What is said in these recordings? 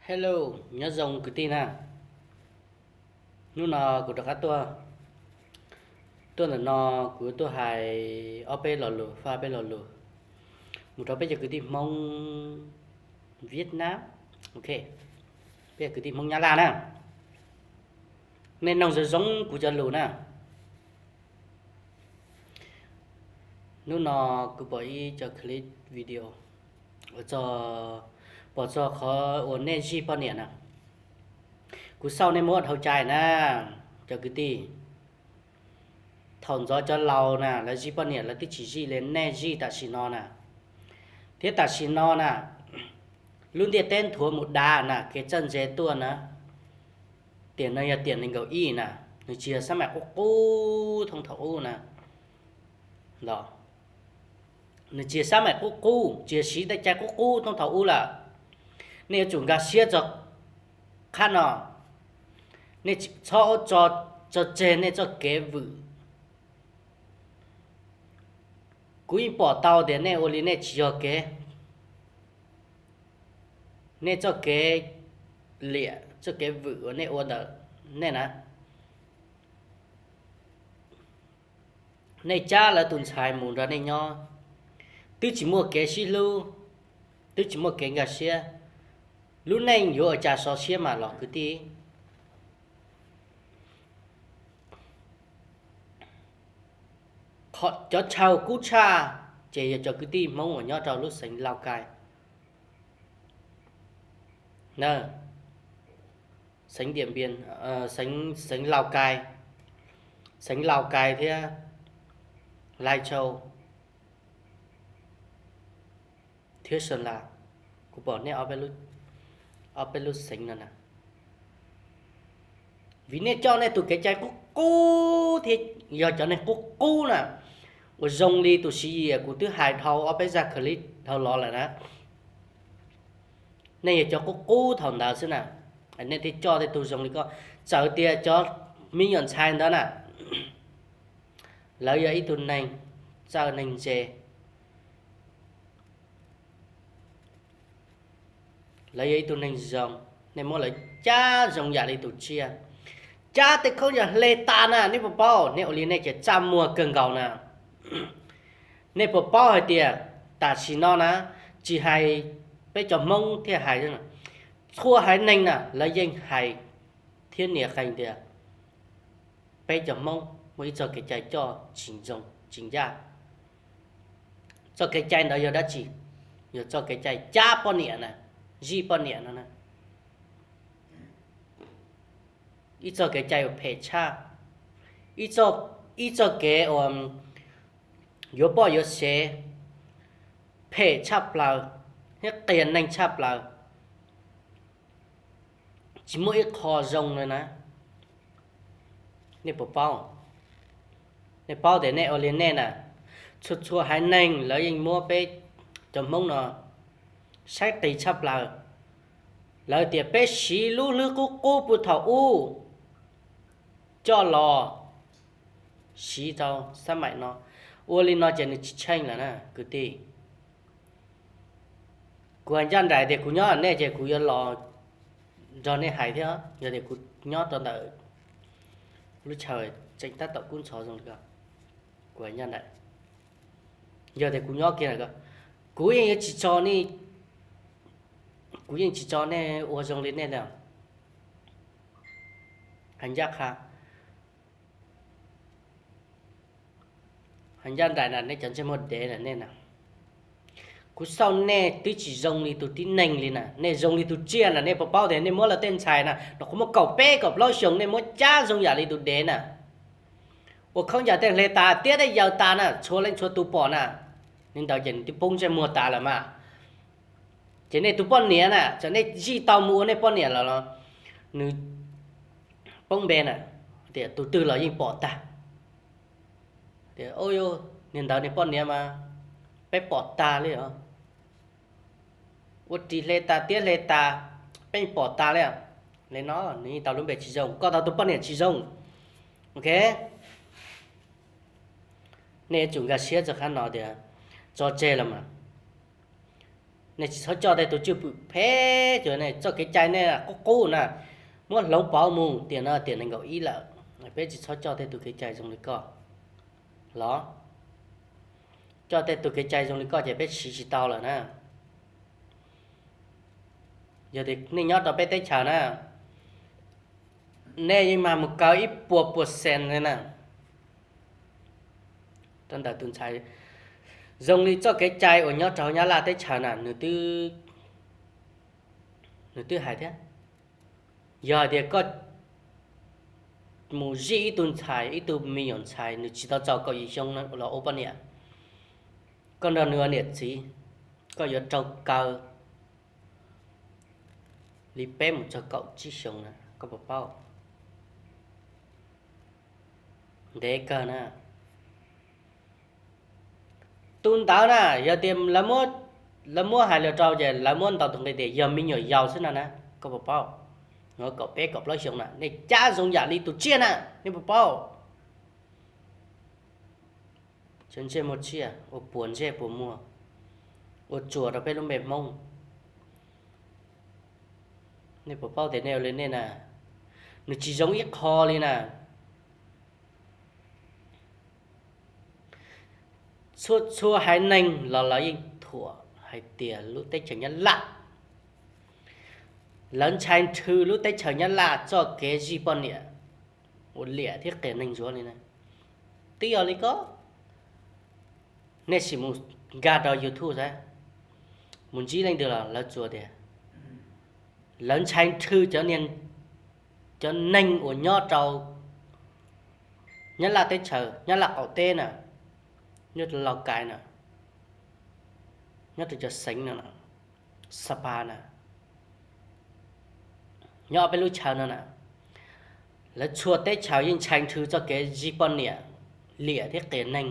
Hello, nyob zoo kwv tij na. Hnub no kuv rov qab tuaj, tuaj ntawm no kuv tuaj hais ob peb lo lus, faj peb lo lus mus rau peb cov kwv tij Hmoob Vietnam, ok, peb cov kwv tij Hmoob Nyab Laj na. Nej noog zoo zoo kuv cov lus na. Hnub no kuv pom ib co clip video uas pom txog qhov uas nej zij poj niam na. Kuv xauj nej muab dhau cai na, cov kwv tij. Thaum ntxov cov laus na, lawv zij poj niam lawv twb tsis zij li nej zij tam sim no na. Thiab tam sim no na, lub ntiaj teb nthuav mus dav na, kev txawj ntse tuaj na, tiam no yog tiam nees nkaum ib na, nws tsis yog xab maim qub qub thooj thaum ub na. Los, nws tsis yog xab maim qub qub, tsis yog siv tej cai qub qub thooj thaum ub lawm. Nej yuav tsum nkag siab txog qhab no, nej txhob tso, tso tseg nej txoj kev vwm. Kuv yeej pom tau tias nej ua li nej tsis yog kev, nej txoj kev liam, txoj kev vwm uas nej ua ntawm nej na. Nej cab lawv tus ntxhais mus nrog nej nyob, twb tsis muaj kev sib hlub, twb tsis muaj kev nkag siab, lub neej yuav ua cas sov siab mas los kwv tij? Cov chaw kub tshaj ces yog cov kwv tij Hmoob uas nyob rau lub xeev Lauj Kai, xeev Diam Npias, xeev Lauj Kai, xeev Lauj Kai thiab Lai Châu thiab Sơn La. Kuv pom nej ob peb lub xeev no na, vim nej coj nej tus kev cai qub qub thiab yog cov neeg qub qub na, uas zoo li tus Siv Yis kuv twb hais dhau ob peb zaj clip dhau los lawm na. Nej yog cov qub qub thaum ntawd xwb na, nej thiaj coj tej tug zoo li koj. Txawm tias cov me nyuam ntxhais ntawd na, lawv yog ib tug neeg txawj neeg ntse, lawv yog ib tug neeg zoo, nej muab lawv cab zoo yam li tus tsiaj, cab tej khaub ncaws hle tas na, nej puas paub? Nej ua li nej ces txaj muag kawg nkaus na. Nej puas paub hais tias tam sim no na, tsis hais peb cov Hmoob thiaj hais, txhua haiv neeg na lawv yeej hais thiab nias qee tias peb cov Hmoob muaj ib txoj kev cai coj tsis ncaj. Txoj kev cai ntawd yog dab tsi? Yog txoj kev cai cab poj niam na, zij poj niam no na. Ib txoj kev cai uas phem tshaj, ib txoj kev uas yuav poj yuav sev, phem tshaj plaws thiab qias neeg tshaj plaws. Tsis muaj ib qho zoo li na. Nej puas paub? Nej paub tias nej ua li nej na, txhua txhua haiv neeg lawv yeej muab peb cov Hmoob no saib qis tshaj plaws. Lawv tias peb siv lub hlwb qub qub puag thaum ub coj los siv rau xab maim no, ua li no ces nws tsis tsheej lawm na kwv tij. Kuv hais ncaj nraim tias kuv nyob nej ces kuv yuav los nrog nej hais thiab. Yog tias kuv nyob rau ntawm lub chaw tseem tab tom kub ntxhov zoo li ko, kuv hais ncaj nraim, yog tias kuv nyob kiag lawm ko, kuv yeej yuav tsis tso, kuv yeej tsis tso nej ua zoo li nej li. Hais ncaj qha, hais ncaj nraim na nej cov ntsej muag dev na nej na. Kuv xauj nej twb tsis zoo li tus tib neeg li na, nej zoo li tus tsiaj na. Nej puas paub tias nej muab lawv tej ntxhais na, nws qhuav muaj kaum peb kaum plaub xyoos nej muab cab zoo yam li tus dev na, ua khaub ncaws tej hle tas, tiab tej yaws tas na, txhua leej txhua tus pom na. Li ntawd ces nws twb poob ntsej muag tas lawm mas. Ces nej tus poj niam na, txawm nej zij tau mus ua nej poj niam lawm los nws poob npe na, tias tus twg los yeej pom tag. Tias, niag ntawd niag poj niam mas peb pom tag li os. Ua ris hle tas tiab hle tas, peb pom tag li. Li no nws yeej tau lub npe tsis zoo, koj tau tus poj niam tsis zoo. Ok, nej yuav tsum nkag siab txog qhov no tias tso tseg los mas. Nej tsis txhob coj tej tus cwj pwm phem, cov nej txoj kev cai nej qub qub na, muab hloov pauv mus tiam no tiam nees nkaum ib lawm. Peb tsis txhob coj tej tus kev cai zoo li koj los, coj tej tus kev cai zoo li koj ces peb siv tsis tau lawm na. Yog tias nej nyob rau peb teb chaws na, nej yeej mag mus kaw ib puas puas xees li na. Rau ntawm tus ntxhais, zoo li txoj kev cai uas nyob rau Nyab Laj teb chaws na, nws twb hais thiab, yog hais tias koj mus zij ib tug ntxhais, ib tug me nyuam ntxhais nws tsis tau txaus kaum yim xyoo los ua poj niam, koj nrog nws ua niam txiv, koj yuav raug kaw li peb mus txog kaum tsib xyoos na, koj puas paub? Ntev kawg na. Tus ntawd na, yog tias lawv muab hais los rau ces lawv muab ntaus tus nqi tias yog me nyuam yaus xwb no na, koj puas paub? Kaum peb kaum plaub xyoos na, nej cab zoo yam li tus tsiaj na, nej puas paub? Cov ntsej muag tsiaj ua puas ntsej puas muag, ua tsuas rau peb lub npe Hmoob. Nej puas paub tias nej ua li nej na, nws tsis zoo ib qho li na. Txhua txhua haiv neeg los lawv yeej thuam hais tias lub teb chaws Nyab Laj, lawv ntshai nrhw lub teb chaws Nyab Laj txoj kev zij poj niam ua liam thiab qias neeg ntsuav li na. Twb yog li ko, nej sim mus nkag rau YouTube saib, mus ntsib leej twg los lawv tsuas tias lawv ntshai nrhw cov neeg uas nyob rau Nyab Laj teb chaws, Nyab Laj qaum teb na, nyob rau Lauj Kais na, nyob rau cov xeev no, Sa Pa na, nyob peb lub chaw no na, lawv txhua teb chaws yeej ntshai nrhw txoj kev zij poj niam, liam thiab qias neeg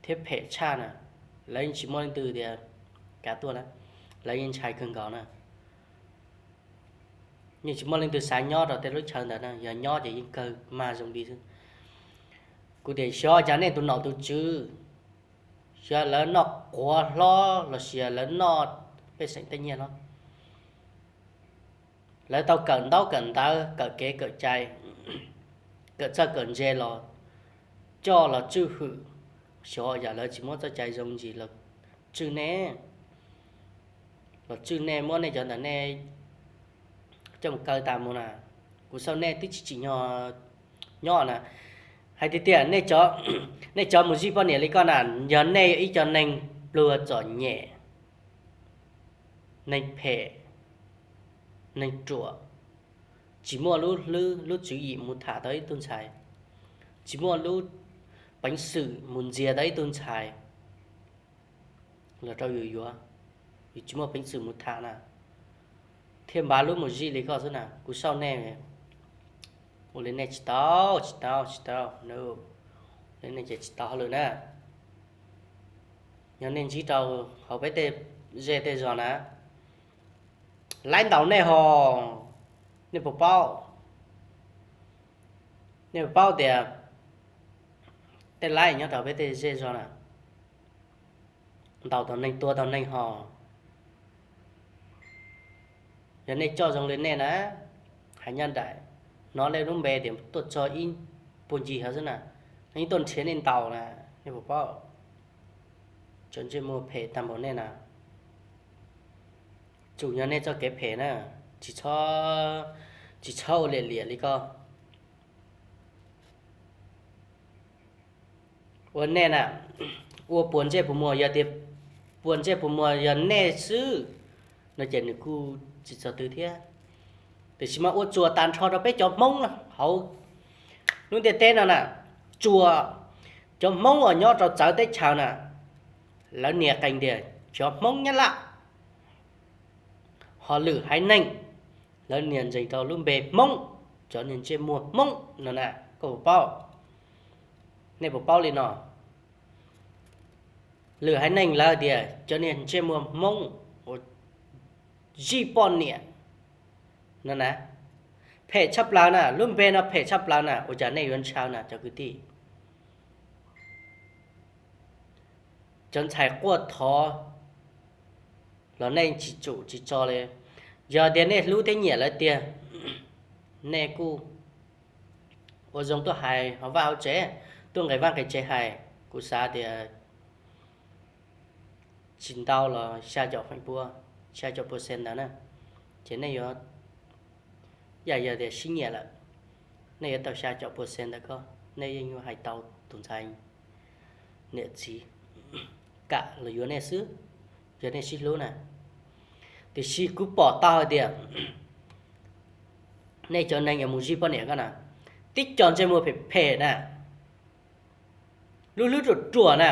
thiab phem tshaj na. Lawv yeej tsis muaj leej twg tias kav tuaj na, lawv yeej ntshai kawg nkaus na. Yeej tsis muaj leej twg xav nyob rau tej lub chaw ntawd na, yog nyob ces yeej kawg mag zoo li xwb. Kuv tias xyov cas nej tus nom tus tswv, xyov lawv noj quav hlob los sis lawv noj pej xeem tej nyiaj hlob, lawv tau kawm ntaub kawm ntawv, kawm kev kawm cai, kawm txawj kawm ntse los coj los tswj hwm, xyov yam lawv tsis muab txoj cai zoo ntsis los tswj nej, los tswj nej, muab nej cov ntawm nej coj mus kaw tas mus na. Kuv xauj nej twb tsis tsim nyog nyob na. Hais tiag tiag, nej cov mus zij poj niam li koj na, yog nej ib co neeg pluag txom nyem, neeg phem, neeg ruam, tsis muaj lub hlwb lub tswv yim mus tham tau ib tug ntxhais, tsis muaj lub peev xwm mus ntxias tau ib tug ntxhais los rau yus yuav, yus tsis muaj peev xwm mus tham na, thiaj npav lub mus zij li koj xwb na. Kuv xauj nej, ua li nej tsis tau, tsis tau, tsis tau, ua li nej ces tsis tau hauj lwm na. Yog nej ntsib rau hauv peb tej zej tej zos na, laib ntaus nej ho, nej puas paub? Nej puas paub tias tej laib nyob rau peb tej zej zos na, ntaus tau neeg tua tau neeg ho. Yog nej coj zoo li nej na, hais nyob nraim, hnov nej lub npe tias tuaj txog ib puag ncig hov xwb na, yeej tuaj nrhiav nej ntaus na, nej puas paub? Cov ntsej muag phem tag npaum nej na, tsum yog nej txoj kev phem na, tsis txhob, tsis txhob ua liam liam li koj. Ua nej na, ua puas ntsej puas muag, yog tias puas ntsej puas muag yog nej xwb no ces nws kuj tsis txog twg thiab. Tiam sis mas ua tsuas tag nrho rau peb cov Hmoob hauv lub ntiaj teb no na, tsuas cov Hmoob uas nyob rau txawv teb chaws na, lawv nias qees tias cov Hmoob Nyab Laj, ho lwm haiv neeg lawv nias ntsees rau lub npe Hmoob, cov niag ntsej muag Hmoob no na, koj puas paub? Nej puas paub li no? Lwm haiv neeg lawv tias cov niag ntsej muag Hmoob uas zij poj niam no na, phem tshaj plaws na, lub npe no phem tshaj plaws na, ua cas nej yuav ntshaw na cov kwv tij? Cov ntxhais quaj thov los nej tsis tsum tsis tso li. Yog tias nej hlub thiab nyiam lawv tiag, nej kuj ua zoo tuaj hais hauv vaj hauv tsev, tuaj nqis vaj nqis tsev hais. Kuv xav tias tsis ntau los xya caum feem pua, xya caum percent ntawd na, ces nej yuav, yam yog tias sib nyiam lawm, nej yuav tau xya caum percent ntawd ko, nej yeej yuav hais tau tus ntxhais niam txiv kam los yuav nej xwb, yog nej sib hlub na. Tiam sis kuv pom tau hais tias nej cov neeg uas mus zij poj niam ko na, tib co ntsej muag phem phem na, lub hlwb ruam ruam na,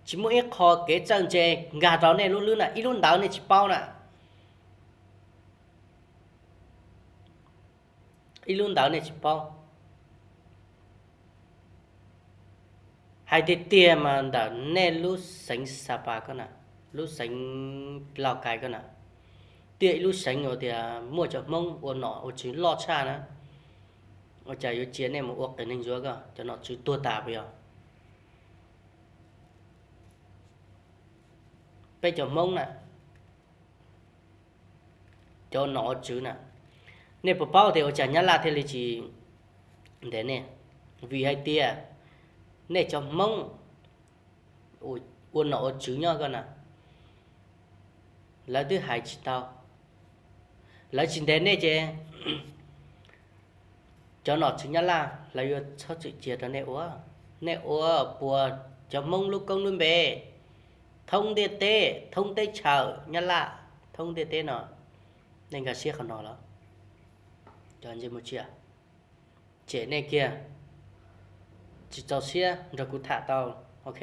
tsis muaj ib qho kev txawj ntse nkag rau nej lub hlwb na, ib lub ntawd nej tsis paub na. Ib lub ntawd nej tsis paub. Hais tiag tiag mas ntawm nej lub xeev Sapa ko na, lub xeev Lauj Kais ko na, twb yog ib lub xeev uas tias muaj cov Hmoob ua nom ua tswv loj tshaj na, ua cas yuav cia nej mus ua qias neeg ntsuav ko, cov nom tswv tuag tas puas yog? Peb cov Hmoob na, cov nom ua tswv na, nej puas paub tias ua cas Nyab Laj thiaj li tsis ntes nej? Vim hais tias nej cov Hmoob ua nom ua tswv nyob ko na, lawv twb hais tsis tau, lawv tsis ntes nej ces cov nom tswv Nyab Laj lawv yuav txhob txwm cia rau nej ua. Nej ua puas cov Hmoob lub koob lub npe thoob ntiaj teb, thoob teb chaws Nyab Laj, thoob ntiaj teb no, nej nkag siab qhov no los? Cov ntsej muag tsiaj, cem nej kiag, tsis txaus siab nrog kuv tham tau, ok?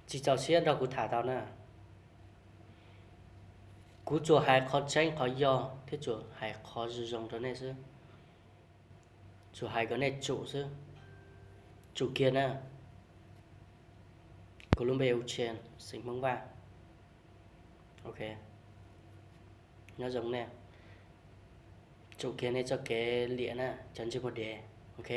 Tsis txaus siab nrog kuv tham tau na. Kuv tsuas hais qhov tseeb qhov yog thiab tsuas hais qhov zoo zoo rau nej xwb. Tsuas hais kom nej tsum xwb. Tsum kiag na. Kuv lub npe hu Tshiab, xeem Hmoob Vaj. Ok, nyob zoo nej. Tsum kiag nej txoj kev liam na cov ntsej muag dev, ok.